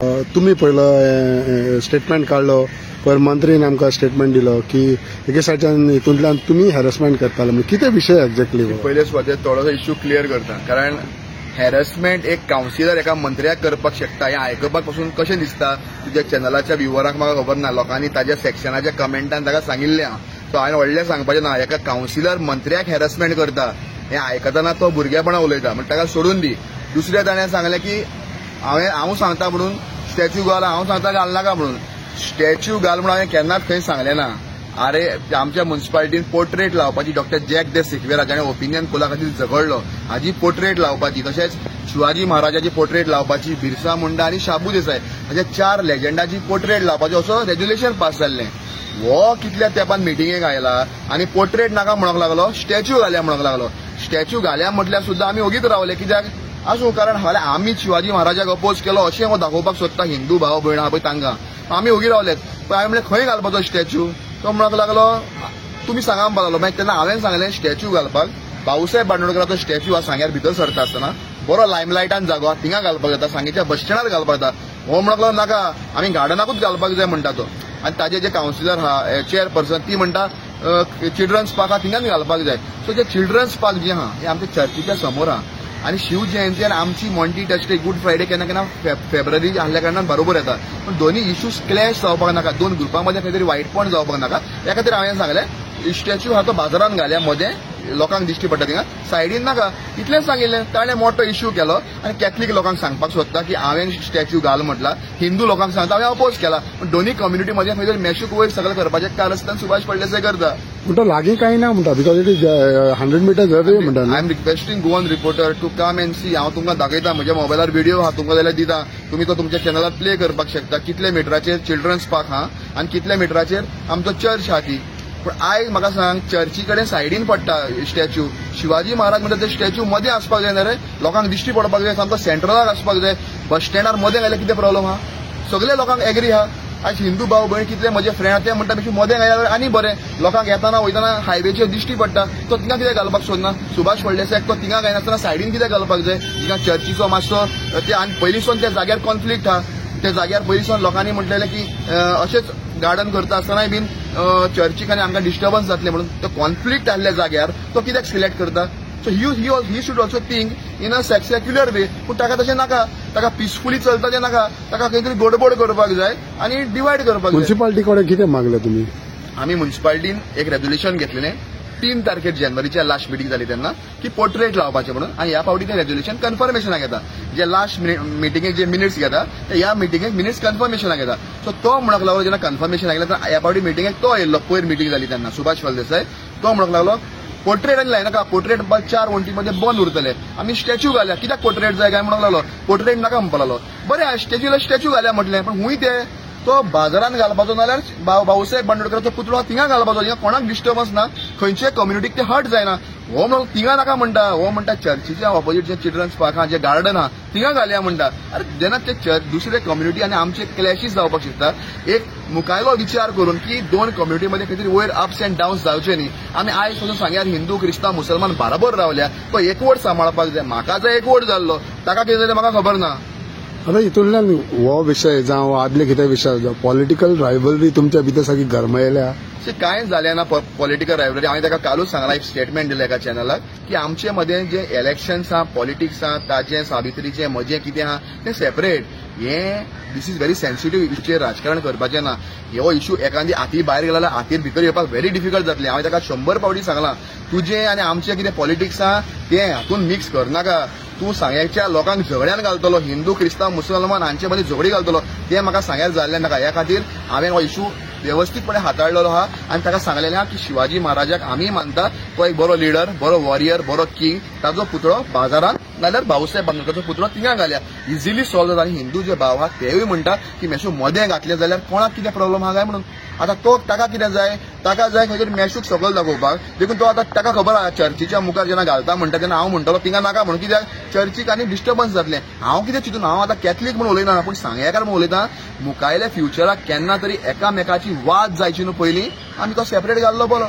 तुम्ही पयलो स्टेटमेंट काडलो, पयर मंत्रीन आमकां स्टेटमेंट दिलो की एके सायडच्यान हितूंतल्यान तुमी हॅरसमेंट करताले, म्हणजे कितें विशय एक्झॅक्टली? पयले सुवातेर थोडोसो इश्यू क्लियर करता, कारण हॅरसमेंट एक कावन्सिलर एका मंत्र्याक करपाक शकता हें आयकपाक पसून कशें दिसता तुज्या चॅनलाच्या व्युवराक म्हाका खबर ना. लोकांनी ताज्या सेक्शनाच्या कमेंटान ताका सांगिल्लें आहा, सो हांवें व्हडलें सांगपाचें ना. एका कावन्सिलर मंत्र्याक हॅरसमेंट करता हें आयकतना तो भुरगेपणां उलयता, म्हण ताका सोडून दी. दुसऱ्या ताणें सांगलें की हांव सांगता म्हणून स्टॅच्यू घाल, हांव सांगता घालनाका म्हणून. स्टॅच्यू घाल म्हणून हांवें केन्नाच खंय सांगलें ना. अरे आमच्या मुन्सिपालिटीन पोर्ट्रेट लावपाची डॉक्टर जॅक दे सिक्वेरा जाणें ओपिनियन पोला खातीर झगडलो हाजी पोर्ट्रेट लावपाची, तशेंच शिवाजी महाराजाची पोर्ट्रेट लावपाची, बिरसा मुंडा आनी शाबू देसाय हाच्या 4 लेजंडाची पोर्ट्रेट लावपाची असो रेज्युलेशन पास जाल्लें. हो कितल्या तेंपान मिटिंगेक आयला आनी पोर्ट्रेट नाका म्हणूंक लागलो, स्टॅच्यू घाल्या म्हणूंक लागलो. स्टॅच्यू घाल्या म्हटल्यार सुद्दां आमी ओगीच रावले, कित्याक आसूं, कारण फाल्यां आमी शिवाजी महाराजाक अपोज केलो अशें हो दाखोवपाक सोदता हिंदू भाव भयण आहा पळय तांकां. आमी ओगी रावले. पण हांवें म्हणलें खंय घालपाचो स्टॅच्यू, तो म्हणूंक लागलो तुमी सांगा म्हणपाक लागलो. मागीर तेन्ना हांवें सांगलें स्टॅच्यू घालपाक भाऊसाहेब बांदोडकराचो स्टॅच्यू आहा सांग्यार भितर सरता आसतना बरो लायमलायटान जागो आहा, थिंगा घालपाक जाता, सांगेच्या बस स्टँडार घालपाक जाता. हो म्हणूंक लागलो नाका, आमी गार्डनाकूच घालपाक जाय म्हणटा तो. आनी ताजे जे कावन्सिलर आहा चेअरपर्सन ती म्हणटा चिल्ड्रन्स पार्क आहा थिंगाच घालपाक जाय. सो जे चिल्ड्रन्स पार्क जे आहा हे आमच्या चर्चीच्या समोर आहा आनी शिव जयंती आनी आमची मॉन्टी टचडे गुड फ्रायडे केन्ना केन्ना फेब्रुवारी आहल्या कारणान बरोबर येता, पूण दोन्ही इश्यूज क्लॅश जावपाक नाका, दोन ग्रुपां मदें खंय तरी वायटपण जावपाक नाका. ह्या खातीर हांवें सांगलें स्टॅच्यू आहा तो बाजारान घाल्या, मदें लोकांक दिश्टी पडटा थिंगा, सायडीन नाका, इतलेंच सांगिल्लें. ताणें मोठो इश्यू केलो आनी कॅथलीक लोकांक सांगपाक सोदता की हांवें स्टॅच्यू घाल म्हटला, हिंदू लोकांक सांगता हांवें अपोज केला. पूण दोन्ही कम्युनिटी मदें खंय तरी मेशूक वयर सगळें करपाचें कारस्थान सुभाष फळदेसाय करता. म्हणटा लागीं कांय ना म्हणटा, because it is 100 metres away म्हणटा. I am requesting Goan reporter to come and see. हांव तुमकां दाखयता, म्हज्या मोबायलार व्हिडियो आहा, तुमकां जाल्यार दिता, तुमी तो तुमच्या चॅनलार प्ले करपाक शकता. कितले मिटराचेर चिल्ड्रन्स पार्क आहा आनी कितल्या मिटराचेर आमचो चर्च आहा ती. पूण आयज म्हाका सांग, चर्ची कडेन सायडीन पडटा स्टॅच्यू. शिवाजी महाराज म्हणटा ते स्टॅच्यू मदें आसपाक जाय न्ही रे, लोकांक दिश्टी पडपाक जाय, सामको सेंट्रलाक आसपाक जाय. बस स्टँडार मदें घाल्यार कितें प्रॉब्लम आहा? सगळे लोकांक एग्री आहा. आयज हिंदू भाव भयण कितले म्हजे फ्रेंड आहा ते म्हणटा बेश्टे मदें घाल्यार आनी बरें, लोकांक येताना वयतना हायवेचेर दिश्टी पडटा, तो थिंगा कित्याक घालपाक सोदना? सुभाष फळदेसायाक तो थिंगा घायनासतना सायडीन कित्याक घालपाक जाय? थिंगा चर्चीचो मातसो ते आनी पयलींसून त्या जाग्यार कॉन्फ्लिक्ट आहा, त्या जाग्यार पयलींसून लोकांनी म्हटलेलें की अशेंच गार्डन करता आसतनाय बीन चर्चीक आनी आमकां डिस्टर्बन्स जातलें म्हणून तो कॉन्फ्लिक्ट आहल्या जाग्यार तो कित्याक सिलेक्ट करता? So he should also think in a secular way. पूण ताका तशें नाका, ताका पिसफुली चलता तें नाका, ताका खंय तरी गडबड करपाक जाय आनी डिवायड करपाक जाय. मुन्सिपालिटी कडेन कितें मागलें तुमी? आमी मुन्सिपालिटीन एक रेजोल्युशन घेतलेलें 3 तारखेर जानेवारीच्या लास्ट मिटींग जाली तेन्ना की पोर्ट्रेट लावपाचें म्हणून, आनी ह्या फावटी तें रेजोल्युशन कन्फर्मेशनाक येता. जे लास्ट मिटिंगेक जे मिनिट्स घेता ते ह्या मिटिंगेक मिनिट्स कन्फर्मेशनाक येता. सो तो म्हणूंक लागलो जेन्ना कन्फर्मेशनाक येयलें तेन्ना ह्या फावटी मिटिंगेक तो येयल्लो, पयर मिटींग जाली तेन्ना सुभाष फळदेसाय तो म्हणूंक लागलो पोर्ट्रेट आनी लायनाका, पोर्ट्रेट 4 वण्टी मध्ये बंद उरतले, आमी स्टॅच्यू घाल्या, कित्याक पोर्ट्रेट जाय काय म्हणूंक लागलो, पोर्ट्रेट नाका म्हणपाक लागलो. बरें स्टॅच्यूला स्टॅच्यू घाल्या म्हटलें, पूण हुंय ते तो बाजारान घालपाचो नाल्यार भाऊसाहेब बांदोडकराचो पुतळो थिंगा घालपाचो, थिंगा कोणाक डिस्टर्बन्स ना, खंयचे कम्युनिटीक ते हर्ट जायना. हो म्हणून थिंगा नाका म्हणटा, हो म्हणटा चर्चीच्या ऑपोजीट जे चिल्ड्रन्स पार्क आहा, जे गार्डन आहा थिंगा घालया म्हणटा. अरे जेन्ना ते चर्च दुसरे कम्युनिटी आनी आमचे क्लॅशीस जावपाक शकता, एक मुखायलो विचार करून की दोन कम्युनिटी मध्ये खंय तरी वयर अप्स अँड डाउन्स जावचे न्ही. आमी आयज पसून सांग्यार हिंदू क्रिस्तांव मुसलमान बराबर रावल्या, तो एकवट सांबाळपाक जाय. म्हाका जाय एकवट जाल्लो, ताका कितें जालें म्हाका खबर ना. आतां हितूंतल्यान हो विशय जावं आदले कितें विशय जावं, पॉलिटिकल रायवलरी तुमच्या भितर सारकी गरमयल्या अशें कांय जालें ना. पॉलिटिकल रायवलरी हांवें ताका कालूच सांगलां, एक स्टेटमेंट दिलें एका चॅनलाक की आमचे मदें जे इलेक्शन्स आहा, पॉलिटिक्स आहा, ताजें सावित्रीचें म्हजें कितें आहा तें सेपरेट. हें this is very sensitive इश्यूचेर राजकारण करपाचें ना. हो इश्यू एकादी हाती भायर गेलो जाल्यार हातीर भितर येवपाक व्हेरी डिफिकल्ट जातलें. हांवें ताका 100 फावटी सांगलां, तुजें आनी आमचें कितें पॉलिटिक्स आहा तें हातून मिक्स करनाका. तूं सांग्याच्या लोकांक झगड्यान घालतलो, हिंदू क्रिस्तांव मुसलमान हांचे मदीं झगडी घालतलो, तें म्हाका सांग्यार जाल्लें नाका. ह्या खातीर हांवें हो इश्यू व्यवस्थीतपणे हाताळलेलो आहा आनी ताका सांगलेलें आहा की शिवाजी महाराजाक आमी मानता तो एक बरो लिडर, बरो वॉरियर, बरो किंग, ताजो पुतळो बाजारान नाल्यार भाऊसाहेब बांदोडकराचो पुतळो थिंगा घालया, इजिली सॉल्व जाता. आनी हिंदू जे भाव आहा तेवूय म्हणटा की मेशू मदें घातलें जाल्यार कोणाक कितें प्रॉब्लम आहा काय म्हणून. आतां तो ताका कितें जाय, ताका जाय खंय तरी मेशूक सकयल दाखोवपाक, देखून तो आतां ताका खबर आहा चर्चीच्या मुखार जेन्ना घालता म्हणटा तेन्ना हांव म्हणटलो थिंगा नाका म्हणून, कित्याक चर्चीक आनी डिस्टर्बन्स जातलें. हांव कितें चिंतून, हांव आतां कॅथलीक म्हूण उलयना, पूण सांगेकार म्हूण उलयता, मुखायल्या फ्युचराक केन्ना तरी एकामेकाची वाद जायची न्हू पयलीं आमी तो सेपरेट घाल्लो बरो.